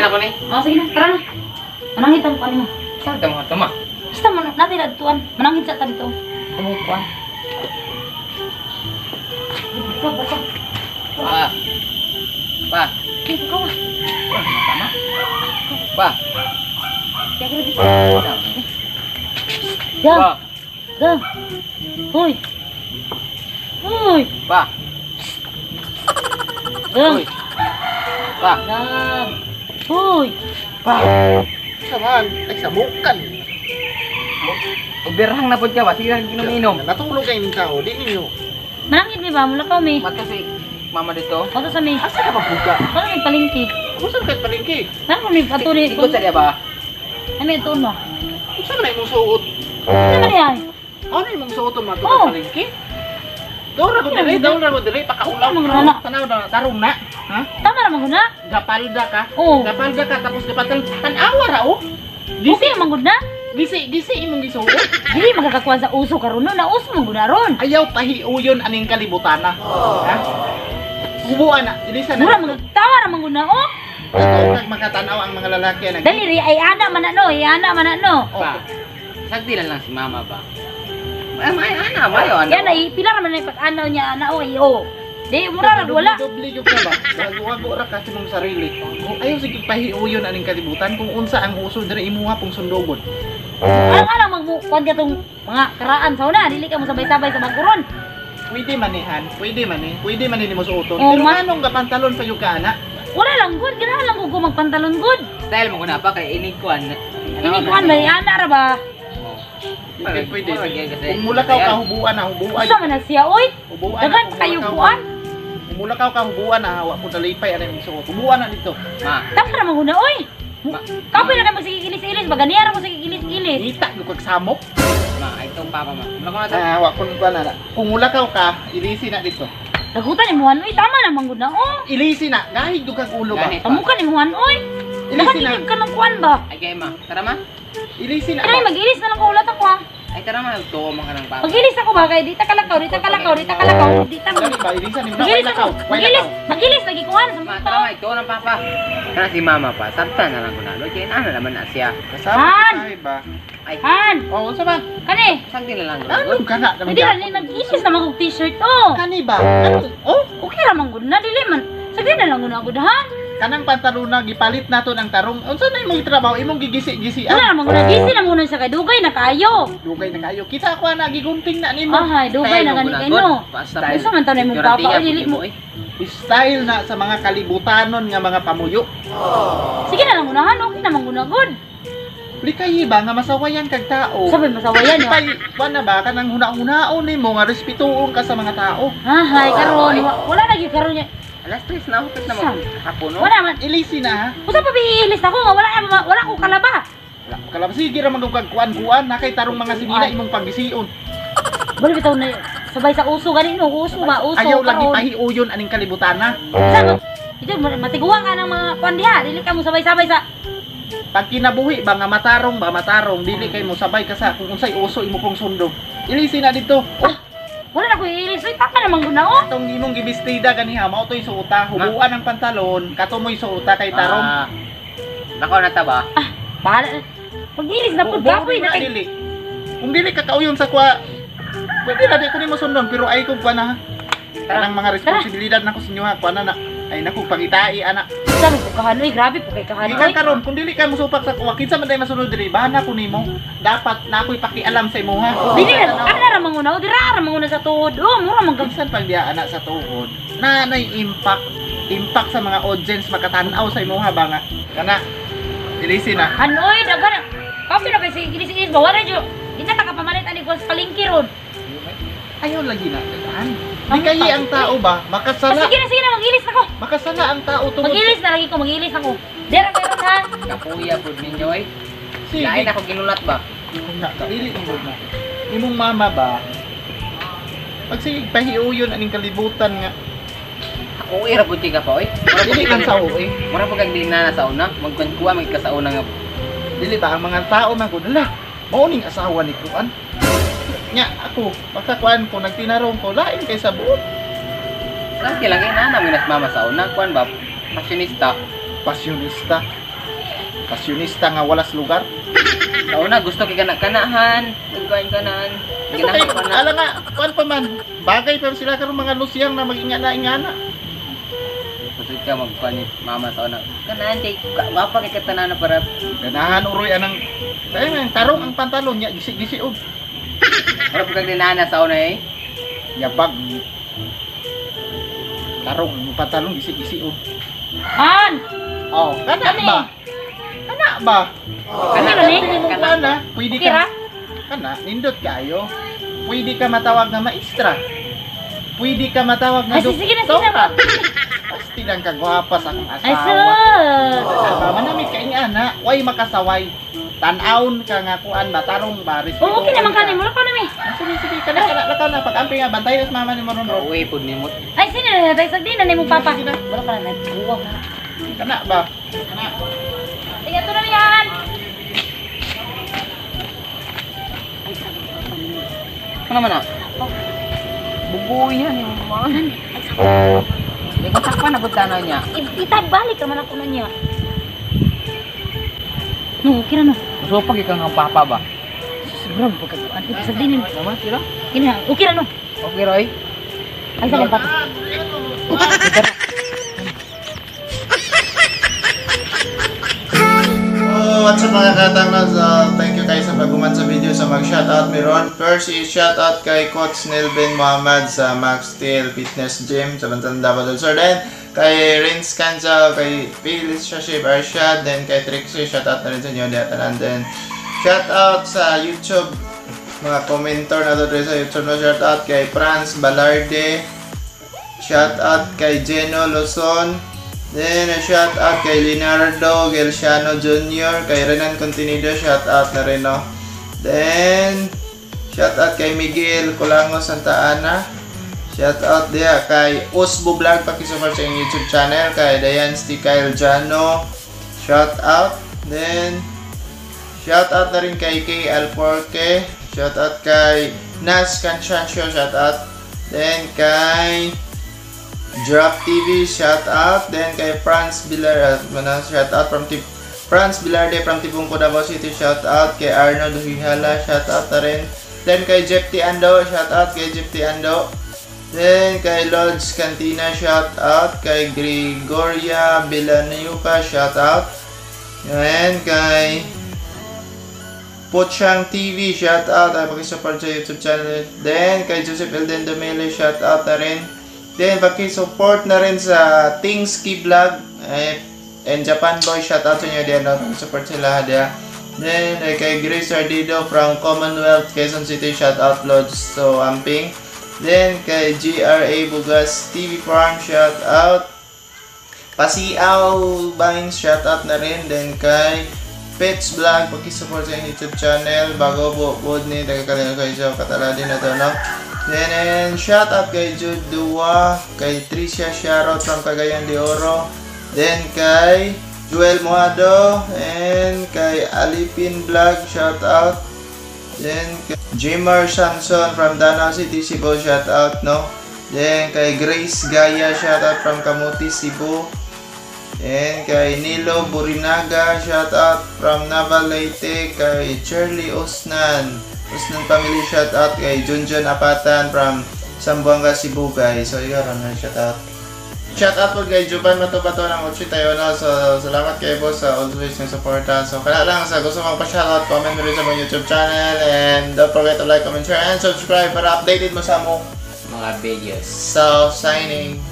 na ko ni. Oh, sige na, tara na. Manangit ang kuan mo. Saan tama tama? Basta mo natin na tuan. Manangit sa tabi to. Tumuot kuan. Basta. Pa. Pa. Dito ka ba? Tama. Pa. Kaya ka dito. Pa. Da. Hoy. Hoy. Pa. Da. Hoy. Pa. Da. Hoy. Pa. Saman, ay sabukan. Ubirhang na po ka ba? Sige lang ginom-inom. Natulog kayo ng tao, di ninyo. Manangit ni ba? Mula ka mi. Mata si mama dito. Pato sa mi. Asa ka magbuka? Pato may palingki. Kung saan kayo palingki? Saan mo ni patuli? Ikot sa dia ba? Ano yung tuon mo? Kung saan na imong suot? Ano man yan? Ano imong suot ang mga Oh. palingki? Daw ra ko dili, pakaulaw. Ano man na? Tanaw na, tarong na. Ha? Tama naman ko na. Gapalda ka. Oo. Gapalda ka, tapos gapatal, tanawa ra, oh. Okay naman ko na. Gisi imong gisuot. Dili magkakakuha sa uso karon no. Na uso man ko na ron. Ayaw pahiuyon aning kalibutana. Ha? Hubuan na, ilisa Mura na. mga tawa naman ko na oh. Ito kag makatanaw ang mga lalaki na. Dali ri ay ana man ano, ay ana man ano. Pa. Sagdi lang si mama ba? May ana, mayo ana. Yan ay pila naman ay pag-anaw niya ana o iyo. Di mura ra wala. Doble yung ka ba? Wago ra kasi mong sarili. Ayaw sige pahiuyon aning kalibutan kung unsa ang uso diri imuha pong sundogon. Alang magkuan ka tong mga karaan sa una, dili ka mo sabay-sabay sa bagkuron. Pwede manihan, pwede man mo suoton. Oh, Pero ma- anong gapantalon pa yung kana? Wala lang good, ganahan lang ko magpantalon good. Style mo ko na pa kay inikuan. Ini kuan ba ana ra ba? Pwede. Kung mula ka kahubuan na hubuan. Usa man na siya oy. Hubuan. Dagan kayo kuan. Kung mula ka kahubuan na hawa ko dalipay ana imong suot. Hubuan na dito. Ma. Tama naman ko na oy. Ma. Kapoy na naman sige ilis-ilis, baganiya ra mo sige ilis-ilis. Ngita yung kag samok. Ma, itong papa ma. Wala ko na to. Hawa ko na. Kung mula ka ilisi na dito. Nagutan ni Muhan oy, tama naman gud na oh. Ilisi na, gahig yung kag ulo ba? Gahig. Tamukan ni Muhan oy. Ilisi na. Nakatikim ka ng kuan ba? Ay kay ma. Tara ma. Ilisi na. Ay, mag-ilis na lang ko ulat ako ah. Ay tara ma, tuwa man ka ng papa. Mag-ilis ako ba kay di ta kalakaw, di ta kalakaw, di ta kalakaw, di ta Gani ba ilisa ni Mag-ilis ako. Magilis lagi kuan sa Ma, mga tara ma, ito ng papa. Kana si mama pa. Sabta na lang ko na. Kaya ano naman na siya. Kasama Han! tayo ba? Ay, Han, Oo, sa ba? kani. sagdi na lang. Ano ka na naman Hindi dyan? na nag-isis na mag t-shirt oh. Kani ba? Ano? Oh, Okay raman gud na dili man. Sagdi na lang gud na gud han. kanang pantalon na gipalit nato ng tarong. Unsa na imong trabaho? Imong gigisi-gisi Wala naman gud na gisi na muna sa kay dugay na kayo. Dugay na kayo. Kita ko na gigunting na nimo. Ahay, dugay na gani kay no. Usa man taw na imong papa dili mo. Style na sa mga kalibutanon nga mga pamuyo. Sige na lang unahan, okay naman gud na gud. Likay ba nga masawayan kag tao? Sabay masawayan yo. Kay kuan na ba kanang huna-hunaon nimo nga respetuon ka sa mga tao. Ahay, karon wala na gyud karon niya. Alas 3 na hupit na Saan? hapon no. Wala man. Ilisi na ha. Usa pa biilis ako nga wala ko kalaba. Kalab sige ra man kag kuan-kuan na kay tarong mga sinina imong pagisiun. Bali bitaw na sabay sa uso gani no, uso ba, uso. Ayaw lagi karon. pahiuyon aning kalibutana. Sa ito matiguan ka ng mga kuan diha, dili ka mo sabay-sabay sa Pag kinabuhi ba nga matarong, dili kay mo sabay ka sa kung unsay uso imo pong sundo. Ilisi na dito. Oh, wala na ko iilis. Uy, tama naman gud na oh. atong imong gibistida ganiha mao toy suota, hubuan ang pantalon, katumoy suota kay tarong. Nakaw na ta ba? Bahala. Pag-ilis na pud kapoy na kay. dili. Kung dili ka kauyon sa kwa, pwede na di ko nimo sundon pero ay kog kuan na ha. Kanang mga responsibilidad nako sa inyo ha, kuan na. Ay naku pangitai ana. Sa mo kahanoy, grabe po kay kahanoy. Ikan karon kung dili ka mosupak sa kuwa, kinsa man day masunod diri, bahala ko nimo. Dapat na ako'y pakialam sa imo ha. Dili na, ana ra manguna, dira ra manguna sa tuhod. Oh, mura man gag. Kinsan pag diya anak sa tuhod, nanay impact sa mga audience makatanaw sa imo ha ba nga. Kana ilisi na. Hanoy, dagan. Kapoy na kay sige ilis ba wala jo. Di na taka pamalit ani ko sa palengke ron. Ayaw lagi na. Di kayi ang tao ba makasala. Sige na mag-ilis ako. Makasala ang tao tungod. Mag-ilis na lagi ko, mag-ilis ako. Dira meron ha. Kapuya pud ninyo eh. Sige. Lain ako ginulat ba? Na, dili mo na. Imong mama ba? Pag sige pahiuyon aning kalibutan nga. Ako ira pud ka pa oy. Dili man sa uwi. Mura pag di na sa una, magkuan may kasauna nga. Dili ba ang mga tao man ko dala. Mao ning asawa ni Kuan. Nya ako, pagkakuan ko nagtinarong ko lain kay sa buot. Lang lang kay nana minas mama sa una, kuan ba? Fashionista. Pasyonista. Pasyonista nga walas lugar. Sa una, gusto kay kanak-kanahan. Nagkain kanan. Ganahan pa na. Ala nga, kuan pa man. Bagay pa sila karon mga lusyang na mag-ingana-ingana. Gusto ka magpanit mama sa una. Kanan, kay wapa kay katanan na para. Ganahan uroy anang ay man tarong ang pantalon niya gisi-gisi og Para pagka dinana sa una eh. yabag. Tarong ang pantalon gisi-gisi og. Han! Oh, kana Kani? ba? Kana ba? Kani ba ni? Kana, pwede Okay ra? ka. Kana, nindot kayo. Pwede ka matawag na maestra. Pwede ka matawag na Ay, sige na, sige na. Pasti lang ka gwapa sa akong Ay, asawa. sus! Aba, manamit ka ana, way makasaway. Tan-aon ka nga kuan ba tarong baris. Oo, okay naman kanin mo. Lako na mi. Sige, kana lakaw na pag-amping nga bantay sa mama ni mo ron. Pauwi po ni mo. Ay, sino na tayo sa din na ni mo papa. Sige na. Wala ka na. Uwag. Kana ba? Kana. Sige, ito na mi Han. Ano naman ah? Bubuhay yan yung mga. Hindi ko sakpan na butanaw niya. Itabalik naman ako na niya. No, okay na no. Gusto pag ikaw ng papa ba? Sobrang pagkaguan. Ito sa din. Naman sila? Kina, okay na no. Okay, Roy? Ay, sa papa. Oh, what's up mga katanglas? Thank you guys sa pagguman sa video sa mag-shoutout meron. First is shoutout kay Coach Nelvin Muhammad sa Max Steel Fitness Gym sa Bantan Davao del Sur. Then kay Rins Canza, kay Phyllis Shashib Arshad, then kay Trixie, shoutout na rin sa inyo. And then shoutout sa YouTube, mga commenter na doon sa YouTube. No, shoutout kay Franz Balarde, shoutout kay Geno Luzon. Then, shout out kay Leonardo Gelsiano Jr., kay Renan Continido, shout out na rin, no? Then, shout out kay Miguel Colango Santa Ana. Shout out dia kay Usbo Vlog, pakisupport sa yung YouTube channel. Kay Dayan Kyle Jano, shout out. Then, shout out na rin kay Kay Alporque. Shout out kay Nas Cancancio, shout out. Then, kay Drop TV, shout out. Then kay Franz Villar, shout out from Franz Villarde from Tibungco, Davao City, shout out. Kay Arnold Hihala, shout out na rin. Then kay Jeff T. Ando, shout out kay Jeff T. Ando. Then kay Lodge Cantina, shout out. Kay Gregoria Villanueva, shout out. And kay Pochang TV, shout out. Ay pakisupport sa YouTube channel. Then kay Joseph Elden Domele, shout out na rin. Then, paki-support na rin sa Tingski Vlog and Japan Boy, shoutout sa inyo din, support sila dia. Then, kay Grace Ardido from Commonwealth, Quezon City, shoutout Lodge So Amping. Then, kay GRA Bugas TV Farm, shoutout. Pasiaw Bangs, shoutout na rin. Then, kay Pets Vlog, paki-support sa YouTube channel. Bago buod ni, nagkakalingan kayo sa katala din na to, no? Then, shout out kay Jude Dua, kay Tricia Sharot from Cagayan de Oro, then kay Joel Mohado, and kay Alipin Vlog, shout out. Then kay Jimmer Samson from Danao City, Cebu, shout out, no? Then kay Grace Gaya, shout out from Kamuti, Cebu. And kay Nilo Burinaga, shout out from Naval Leyte. Kay Charlie Osnan family, shout out. Kay Junjun Apatan from Zamboanga, Cebu, guys. So yun, shout out. Shout out po kay Juban Matubato ng Uchi tayo, no? So salamat kay boss sa always ng supportan. So kaya lang sa gusto mong pa-shoutout, comment mo rin sa mga YouTube channel. And don't forget to like, comment, share, and subscribe para updated mo sa mga Mga videos. So, signing.